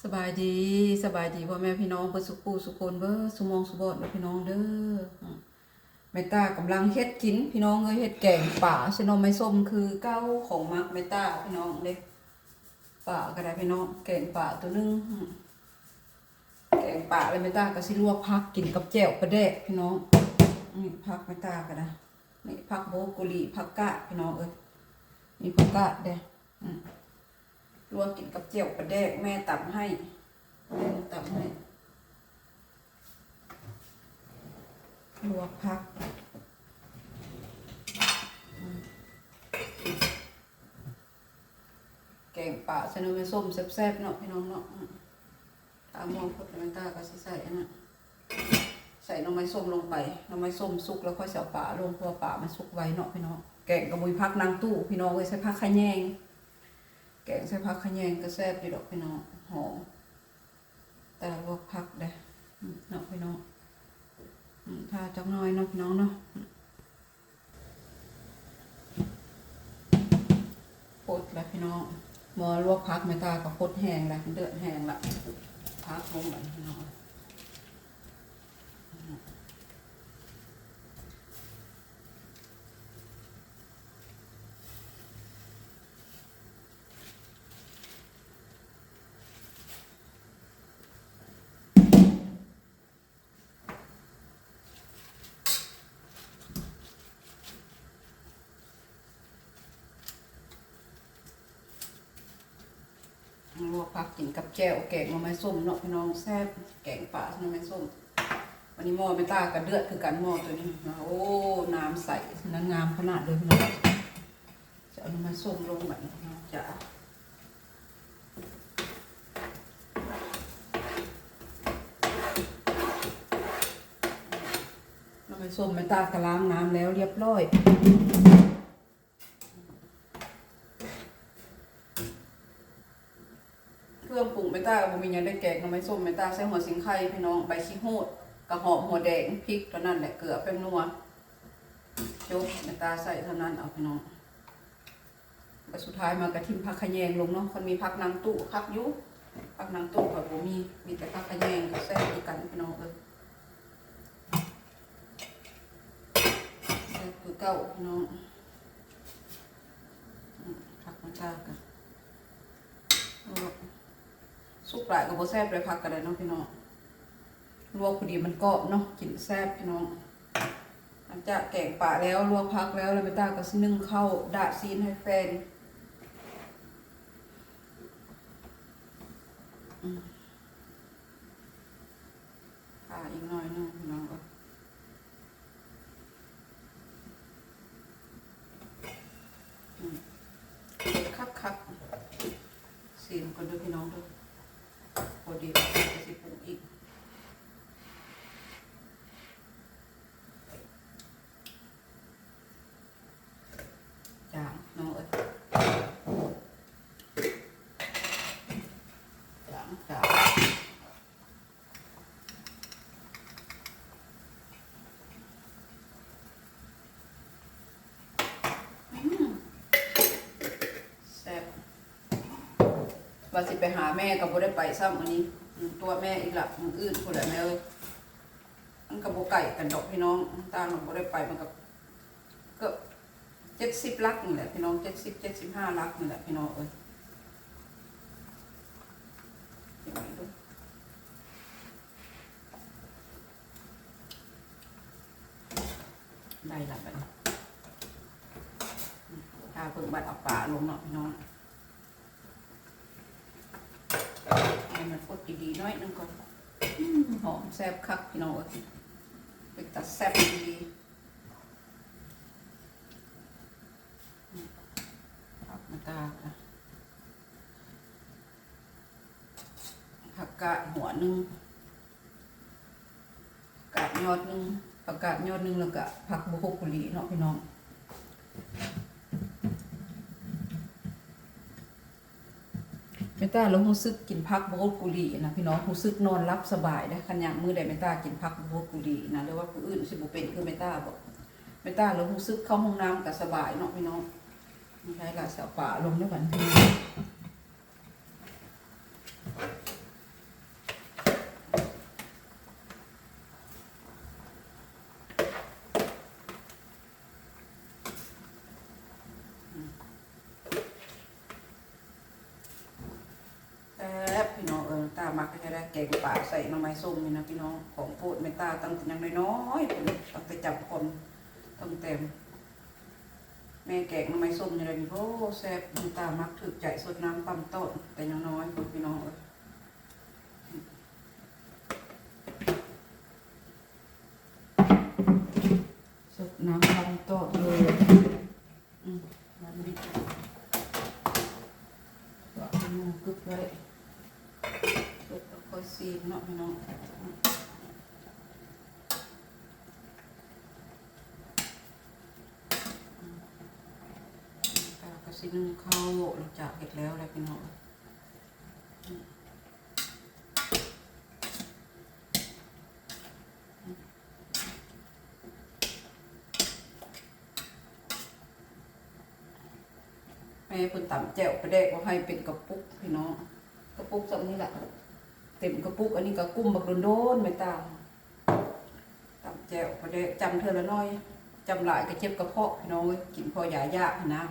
ສະບາຍດີ ສະບາຍດີພໍ່ແມ່ພີ່ນ້ອງເບິດສູ່ຜູ້ສູ່ຄົນ ເບິດສູ່ໝ່ອງສູ່ບ່ອນເດີພີ່ນ້ອງເດີ. ແມ່ຕາກຳລັງເຮັດກິນພີ່ນ້ອງເອີຍ ເຮັດແກງປາໃສ່ໜໍ່ໄມ້ສົ້ມຄືເກົ່າ ຂອງມັກແມ່ຕາພີ່ນ້ອງເດ້. ປາກໍໄດ້ພີ່ນ້ອງ ແກງປາໂຕໜຶ່ງ ແກງປາແລ້ວແມ່ຕາກໍຊິລວກຜັກກິນກັບແຈ່ວປາແດກພີ່ນ້ອງ. ນີ້ຜັກແມ່ຕາກໍໄດ້ ນີ້ຜັກໂບໂກລີ ຜັກກາດພີ່ນ້ອງເອີຍ ນີ້ຜັກກາດເດ້. ອືມ ລວກກິນກັບແຈ່ວປາແດກ ແມ່ຕຳໃຫ້ ແມ່ຕຳໃຫ້ ລວກຜັກ ອືມ ແກງປາໃສ່ໜໍ່ໄມ້ສົ້ມແຊບໆເນາະພີ່ນ້ອງເນາະ. ອືມ ຖ້າໝໍ້ພົດແລ້ວແມ່ຕາກໍຊິໃສ່ອັນນັ້ນ ໃສ່ໜໍ່ໄມ້ສົ້ມລົງໄປ ໜໍ່ໄມ້ສົ້ມສຸກແລ້ວຄ່ອຍຊິເອົາປາລົງ ເພາະວ່າປາມັນສຸກໄວເນາະພີ່ນ້ອງ. ແກງກໍບໍ່ມີຜັກນາງຕູ້ພີ່ນ້ອງເອີຍ ໃສ່ຜັກຂະແຍງ ແກງໃສ່ຜັກຂະແຍງກໍແຊບຢູ່ດອກພີ່ນ້ອງ ຫອມ. ແຕ່ລວກຜັກເດ້ ອືມ ເນາະພີ່ນ້ອງ ອືມ ຖ້າຈັກໜ້ອຍເນາະພີ່ນ້ອງເນາະ. ຟົດລະພີ່ນ້ອງ ໝໍ້ລວກຜັກແມ່ຕາກໍຟົດແຮງລະ ເດືອດແຮງລະ ຜັກລົງບາດນີ້ພີ່ນ້ອງ. ລວກຜັກກິນກັບແຈ່ວ ແກງໜໍ່ໄມ້ສົ້ມເນາະພີ່ນ້ອງ ແຊບ ແກງປາໜໍ່ໄມ້ສົ້ມ. ວັນນີ້ໝໍ້ແມ່ຕາກໍເດືອດຄືກັນ ໝໍ້ໂຕນີ້ນະ ໂອ້ ນ້ຳໃສ ນັ້ນງາມຂະໜາດເດີພີ່ນ້ອງ. ຈະເອົາໜໍ່ໄມ້ສົ້ມລົງບາດນີ້ເນາະ ຈະ ໜໍ່ໄມ້ສົ້ມແມ່ຕາກໍລ້າງນ້ຳແລ້ວລຽບຮ້ອຍ. ເຄື່ອງປຸງແມ່ຕາກໍບໍ່ມີຫຍັງເດ້ ແກງໜໍ່ໄມ້ສົ້ມແມ່ຕາໃສ່ຫົວສິງໄຄພີ່ນ້ອງ ໃບຂີ້ຫູດ ກະຫອມ ຫົວແດງ ພິກ ເທົ່ານັ້ນແຫຼະ ເກືອ ແປ້ງນົວ ຈົບ ແມ່ຕາໃສ່ເທົ່ານັ້ນເອົາພີ່ນ້ອງ. ແລ້ວສຸດທ້າຍມາກໍຖິ້ມຜັກຂະແຍງລົງເນາະ ຄັນມີຜັກນາງຕູ້ຄັກຢູ່ ຜັກນາງຕູ້ຂ້ອຍບໍ່ມີ ມີແຕ່ຜັກຂະແຍງ ກໍແຊບຄືກັນພີ່ນ້ອງເອີຍ ແຊບຄືເກົ່າພີ່ນ້ອງ. ອືມ ຜັກມັນຈາກະ ສຸກຫຼາຍກໍບໍ່ແຊບເລີຍ ຜັກກໍໄດ້ເນາະພີ່ນ້ອງ ລວກພໍດີມັນກອບເນາະ ກິນແຊບພີ່ນ້ອງ. ຫຼັງຈາກແກງປາແລ້ວ ລວກຜັກແລ້ວ ແລ້ວແມ່ຕາກໍຊິໜຶ້ງເຂົ້າ ດາດຊີ້ນໃຫ້ແຟນ ອືມ ຖ້າອີກໜ້ອຍໜຶ່ງພີ່ນ້ອງເອີຍ. ອືມ ຄັກໆ ຊີມກ່ອນເດີພີ່ນ້ອງເດີ ພໍດີກໍຊິປຸງອີກ. ຈາງເນາະເອີຍ ຈາງໆ. ອືມ ແຊບ ວ່າຊິໄປຫາແມ່ກໍບໍ່ໄດ້ໄປຊ້ຳ ມື້ນີ້ ອືມ ຕົວະແມ່ອີກລະ ມື້ອື່ນພຸ້ນແຫຼະແມ່ເອີຍ. ມັນກໍບໍ່ໄກກັນດອກພີ່ນ້ອງ ຕ່າງກໍບໍ່ໄດ້ໄປ ມັນກໍເກືອບເຈັດສິບຫຼັກນີ້ແຫຼະພີ່ນ້ອງ ເຈັດສິບ ເຈັດສິບຫ້າຫຼັກນີ້ແຫຼະພີ່ນ້ອງເອີຍ. ໄດ້ລະບັດນີ້ ຖ້າເບິ່ງບັດເອົາປາລົງເນາະພີ່ນ້ອງ. ໃຫ້ມັນຟົດດີໆໜ້ອຍໜຶ່ງກ່ອນ. ອືມ ຫອມແຊບຄັກພີ່ນ້ອງເອີຍ ເປັນຕາແຊບອີ່ຫຼີ. ອືມ ຜັກມາຕາກນະ ຜັກກາດຫົວໜຶ່ງ ກາດຍອດໜຶ່ງ ຜັກກາດຍອດໜຶ່ງ ແລ້ວກະຜັກໂບໂຄໂກລີເນາະພີ່ນ້ອງ. ແມ່ຕາລະຮູ້ສຶກກິນຜັກໂບໂຄໂກລີນະພີ່ນ້ອງ ຮູ້ສຶກນອນຫຼັບສະບາຍເດ້. ຄັນຍາມມື້ໃດແມ່ຕາກິນຜັກໂບໂຄໂກລີນະ ຫຼືວ່າຜູ້ອື່ນຊິບໍ່ເປັນຄືແມ່ຕາບໍ ແມ່ຕາລະຮູ້ສຶກເຂົ້າຫ້ອງນ້ຳກະສະບາຍເນາະພີ່ນ້ອງ. ໃສ່ລະ ຊິເອົາປາລົງເດີບັດນີ້. ອືມ ແກງປາໃສ່ໜໍ່ໄມ້ສົ້ມນີ້ນະພີ່ນ້ອງ ຂອງໂປດແມ່ຕາຕັ້ງແຕ່ຍັງນ້ອຍໆ ຕັ້ງແຕ່ຈຳຄວາມ ຕັ້ງແຕ່ແມ່ແກງໜໍ່ໄມ້ສົ້ມນີ້ແຫຼະນີ້ ໂອ້ ແຊບ ແມ່ຕາມັກຖືກໃຈ ສົດນ້ຳຕຳຕອດແຕ່ຍັງນ້ອຍພຸ້ນ ພີ່ນ້ອງເອີຍ. ສົດນ້ຳຕຳຕອດເລີຍ. ອືມ ແບບນີ້ ກໍເອົາມືກຶບໄວ້ ສຸກແລ້ວຄ່ອຍຊີມເນາະພີ່ນ້ອງ. ອືມ ຕາກໍຊິໜຶ້ງເຂົ້າ ຫຼັງຈາກເຮັດແລ້ວແຫຼະພີ່ນ້ອງ. ແມ່ເພິ່ນຕຳແຈ່ວປາແດກບໍ່ໃຫ້ເປັນກະປຸກພີ່ນ້ອງ ກະປຸກສ່ຳນີ້ລະ ເຕັມກະປຸກ. ອັນນີ້ກໍກຸ້ມບັກໂດນໆ ແມ່ຕາ ຕຳແຈ່ວປາແດກ ຈຳເທື່ອລະໜ້ອຍ ຈຳຫຼາຍກໍເຈັບກະເພາະພີ່ນ້ອງເອີຍ ກິນພໍຢາຢາກຫັ້ນນະ.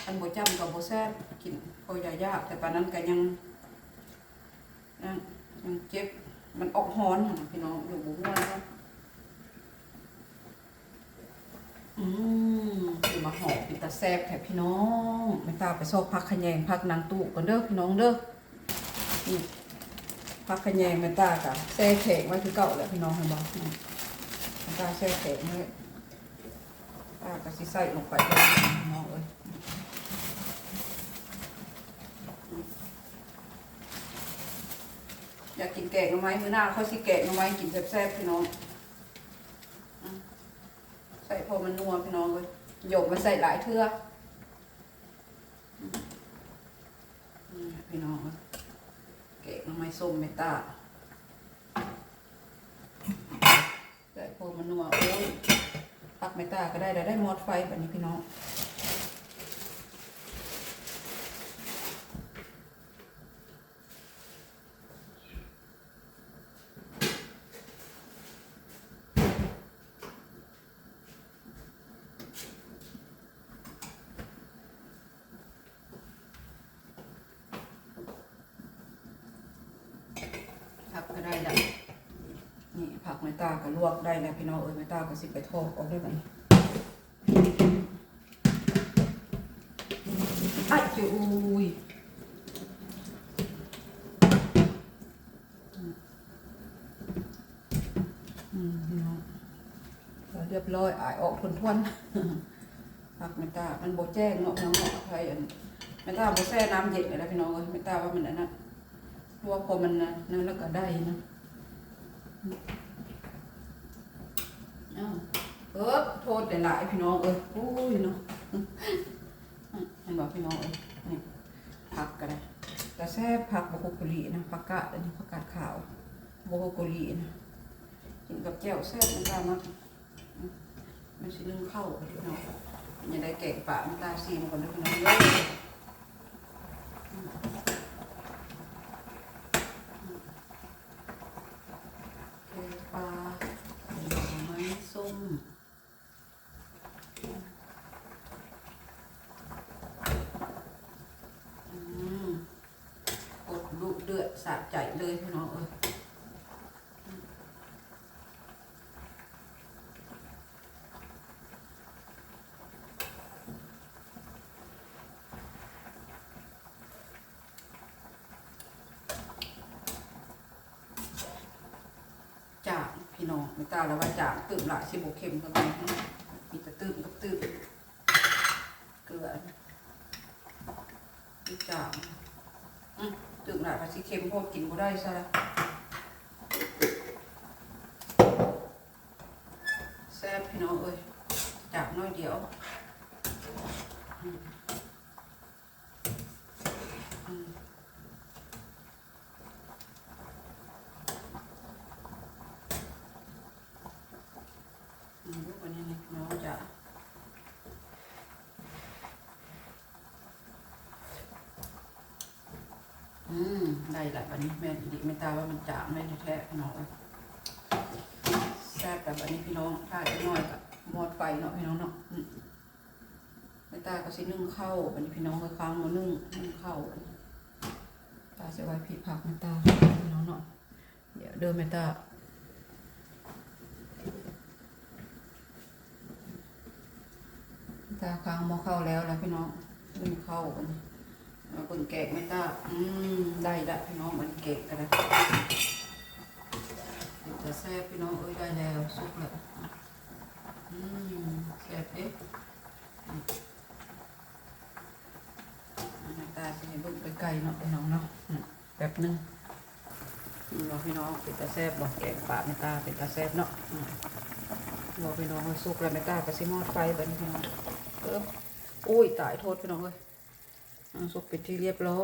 ຄັນບໍ່ຈຳກໍບໍ່ແຊບ ກິນພໍຢາຢາກ ແຕ່ປານນັ້ນກໍຍັງ ຍັງ ຍັງເຈັບ ມັນອອກຮ້ອນຫັ້ນນະພີ່ນ້ອງ ຢູ່ບໍ່ມ່ວນເນາະ. ອືມ ຄືມາຫອມເປັນຕາແຊບແທ້ພີ່ນ້ອງ. ແມ່ຕາໄປຊອກຜັກຂະແຍງ ຜັກນາງຕູ້ກ່ອນເດີພີ່ນ້ອງເດີ. ນີ້ ຜັກຂະແຍງແມ່ຕາກໍແຊ່ແຂງໄວ້ຄືເກົ່າແຫຼະພີ່ນ້ອງ ເຫັນບໍ່? ນີ້ ແມ່ຕາແຊ່ແຂງໄວ້ ຕາກໍຊິໃສ່ລົງໄປເລີຍພີ່ນ້ອງເອີຍ. ຢາກກິນແກງໜໍ່ໄມ້ ມື້ໜ້າຂ້ອຍຊິແກງໜໍ່ໄມ້ກິນແຊບໆ ພີ່ນ້ອງ. ອືມ ໃສ່ພໍມັນນົວພີ່ນ້ອງເອີຍ ຢົມມາໃສ່ຫຼາຍເທື່ອ. ອືມ ນີ້ພີ່ນ້ອງເອີຍ ແກງໜໍ່ໄມ້ສົ້ມແມ່ຕາ ໃສ່ພໍມັນນົວ. ໂອ້ຍ ຜັກແມ່ຕາກໍໄດ້ແລ້ວ ໄດ້ໝົດໄຟບັດນີ້ພີ່ນ້ອງ. ຜັກກໍໄດ້ແລ້ວ ນີ້ ຜັກແມ່ຕາກໍລວກໄດ້ແລ້ວພີ່ນ້ອງເອີຍ. ແມ່ຕາກໍຊິໄປຖອກອອກເດີບັດນີ້. ອ້າຍ ໂອ້ຍ ອືມ ພີ່ນ້ອງ ກໍຮຽບຮ້ອຍ ອາຍອອກຖ້ວນໆ. ຜັກແມ່ຕາມັນບໍ່ແຈ້ງເນາະ ພີ່ນ້ອງເນາະ ໃຜອັນ ແມ່ຕາບໍ່ແຊ່ນ້ຳເຢັນກໍໄດ້ພີ່ນ້ອງເອີຍ. ແມ່ຕາວ່າມັນອັນນັ້ນ ລວກພໍມັນນັ້ນແລ້ວກໍໄດ້ນະ. ອ້າວ ເອີ ໂທດຫຼາຍໆ ພີ່ນ້ອງເອີຍ ໂອ້ຍເນາະ. ເຫັນບໍ່ພີ່ນ້ອງເອີຍ ນີ້ ຜັກກໍໄດ້ ຕາແຊບ ຜັກໂບໂຄໂກລີນະ ຜັກກາດ ອັນນີ້ຜັກກາດຂາວ ໂບໂຄໂກລີນະ ກິນກັບແຈ່ວແຊບນະ ຕາມັກ. ອືມ ມັນຊິໜຶ້ງເຂົ້າພີ່ນ້ອງ ເປັນຈັ່ງໃດແກງປາ ແມ່ຕາຊີມກ່ອນເດີພີ່ນ້ອງເດີ. ແກງປາ ໜໍ່ໄມ້ສົ້ມ. ອືມ ກົດດຸເດືອດສະໃຈເລີຍພີ່ນ້ອງເອີຍ. ຈາງພີ່ນ້ອງ ແມ່ຕາລະວ່າຈາງ ຕື່ມຫຼາຍຊິບໍ່ເຄັມເທົ່າໃດ ມີແຕ່ຕື່ມກັບຕື່ມ ເກືອ ຈາງ ອືມ ຕື່ມຫຼາຍກໍຊິເຄັມໂພດ ກິນບໍ່ໄດ້ຊະລະ. ແຊບພີ່ນ້ອງເອີຍ ຈາງໜ້ອຍດຽວ ອືມ ອືມ. ອືມ ອັນນີ້ເນາະ ຈ້າ ອືມ ໄດ້ລະບັດນີ້ ແມ່ນອີ່ຫຼີ ແມ່ນຕາວ່າມັນຈາງແມ່ນແທ້ໆ ພີ່ນ້ອງເອີຍ ແຊບລະບັດນີ້ ພີ່ນ້ອງ. ຖ້າຈັກໜ້ອຍກໍໝົດໄຟເນາະ ພີ່ນ້ອງເນາະ ອືມ. ແມ່ຕາກໍຊິໜຶ້ງເຂົ້າບັດນີ້ ພີ່ນ້ອງເອີຍ ຄ້າງໝໍ້ໜຶ້ງ ໜຶ້ງເຂົ້າ ຕາຊິເອົາໄວ້ພີ້ ຜັກແມ່ຕາ ພີ່ນ້ອງເນາະ. ເດີແມ່ຕາ. ຕາຄ້າງໝໍ້ເຂົ້າແລ້ວລະພີ່ນ້ອງ. ໜຶ້ງເຂົ້າບັດນີ້ ມາເບິ່ງແກງແມ່ຕາ. ອືມ ໄດ້ລະພີ່ນ້ອງ ບັດນີ້ແກງກະໄດ້ ເປັນຕາແຊບພີ່ນ້ອງເອີຍ. ໄດ້ແລ້ວ ສຸກແລ້ວ. ອືມ ແຊບເດ້. ອືມ ແມ່ຕາຊິໃຫ້ເບິ່ງໄກໆເນາະພີ່ນ້ອງເນາະ. ອືມ ແປັບໜຶ່ງ. ເຫັນບໍ່ພີ່ນ້ອງ ເປັນຕາແຊບບໍ່ ແກງປາແມ່ຕາ ເປັນຕາແຊບເນາະ. ອືມ ເຫັນບໍ່ພີ່ນ້ອງ ສຸກແລ້ວ ແມ່ຕາກໍຊິມອດໄຟບັດນີ້ພີ່ນ້ອງ. ເອີ ໂອ້ຍ ຕາຍໂທດພີ່ນ້ອງເອີຍ. ອືມ ສຸກເປັນທີ່ລຽບຮ້ອ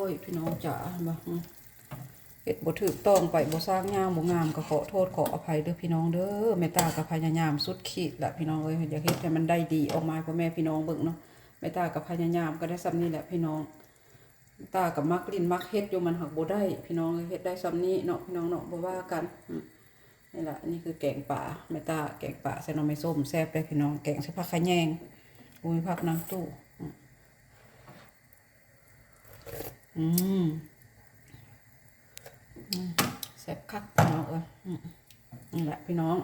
ຍພີ່ນ້ອງຈ໋າ. ເຫັນບໍ່ ອືມ ເຮັດບໍ່ຖືກຕ້ອງໄປ ບໍ່ຊ່າງຍາວ ບໍ່ງາມ ກໍຂໍໂທດຂໍອະໄພເດີພີ່ນ້ອງເດີ. ແມ່ຕາກໍພະຍາຍາມສຸດຂີດລະພີ່ນ້ອງເອີຍ ຢາກເຮັດໃຫ້ມັນໄດ້ດີອອກມາໃຫ້ພໍ່ແມ່ພີ່ນ້ອງເບິ່ງເນາະ. ແມ່ຕາກໍພະຍາຍາມກໍໄດ້ສ່ຳນີ້ແຫຼະພີ່ນ້ອງ. ຕາກໍມັກຫຼິ້ນມັກເຮັດຢູ່ ມັນຫາກບໍ່ໄດ້ພີ່ນ້ອງເອີຍ. ເຮັດໄດ້ສ່ຳນີ້ເນາະພີ່ນ້ອງເນາະ ບໍ່ວ່າກັນ. ອືມ ນີ້ລະ ອັນນີ້ຄືແກງປາແມ່ຕາ ແກງປາໃສ່ໜໍ່ໄມ້ສົ້ມ ແຊບເດ້ພີ່ນ້ອງ. ແກງໃສ່ຜັກຂະແຍງ ໂອ້ຍ ຜັກນາງຕູ້. ອືມ ອືມ ອືມ ແຊບຄັກພີ່ນ້ອງເອີຍ. ອືມ ນີ້ລະພີ່ນ້ອງ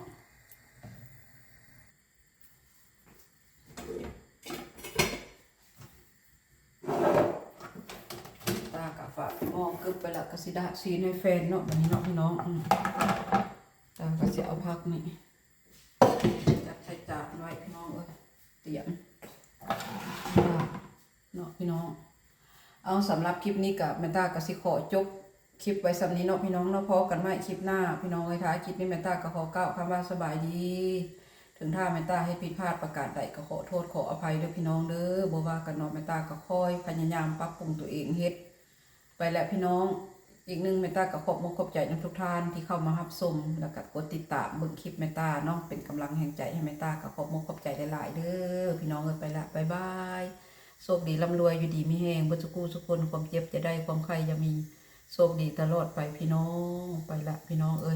ຕາກໍຝາກໝໍ້ກຶບໄປລະ ກໍຊິດາດຊີນໃຫ້ແຟນເນາະ ບັດນີ້ເນາະພີ່ນ້ອງ. ອືມ ຕາກໍຊິເອົາຜັກນີ້ຈັດໃສ່ຈານໄວ້ພີ່ນ້ອງເອີຍ. ຕຽມເນາະພີ່ນ້ອງ. ເອົາ ສຳລັບຄລິບນີ້ກະແມ່ນຕາກະຊິຂໍຈົບຄລິບໄວ້ສ່ຳນີ້ເນາະພີ່ນ້ອງເນາະ. ພໍ້ກັນໃໝ່ຄລິບໜ້າພີ່ນ້ອງເອີຍ. ທ້າຍຄລິບນີ້ແມ່ນຕາກະຂໍກ່າວຄຳວ່າສະບາຍດີ. ເຖິງຖ້າແມ່ນຕາເຮັດຜິດພາດປະການໃດກະຂໍໂທດຂໍອະໄພເດີພີ່ນ້ອງເດີ. ບໍ່ວ່າກັນເນາະ ແມ່ນຕາກະຄ່ອຍພະຍາຍາມປັບປຸງຕົວເອງເຮັດ ໄປແລ້ວພີ່ນ້ອງ. ອີກໜຶ່ງ ແມ່ນຕາກໍຂອບມຸກຂອບໃຈນຳທຸກທ່ານທີ່ເຂົ້າມາຮັບຊົມ ແລ້ວກໍກົດຕິດຕາມເບິ່ງຄລິບແມ່ນຕາເນາະ ເປັນກຳລັງແຮງໃຈໃຫ້ແມ່ນຕາ. ກໍຂອບມຸກຂອບໃຈຫຼາຍໆເດີພີ່ນ້ອງເອີຍ. ໄປລະ ບາຍບາຍ. ໂຊກດີ ລ່ຳລວຍ ຢູ່ດີມີແຮງ ເບິດສູ່ຜູ້ສູ່ຄົນ. ຄວາມເຈັບຢ່າໄດ້ ຄວາມໄຂ້ຢ່າມີ. ໂຊກດີຕະຫຼອດໄປພີ່ນ້ອງ. ໄປລະພີ່ນ້ອງເອີຍ.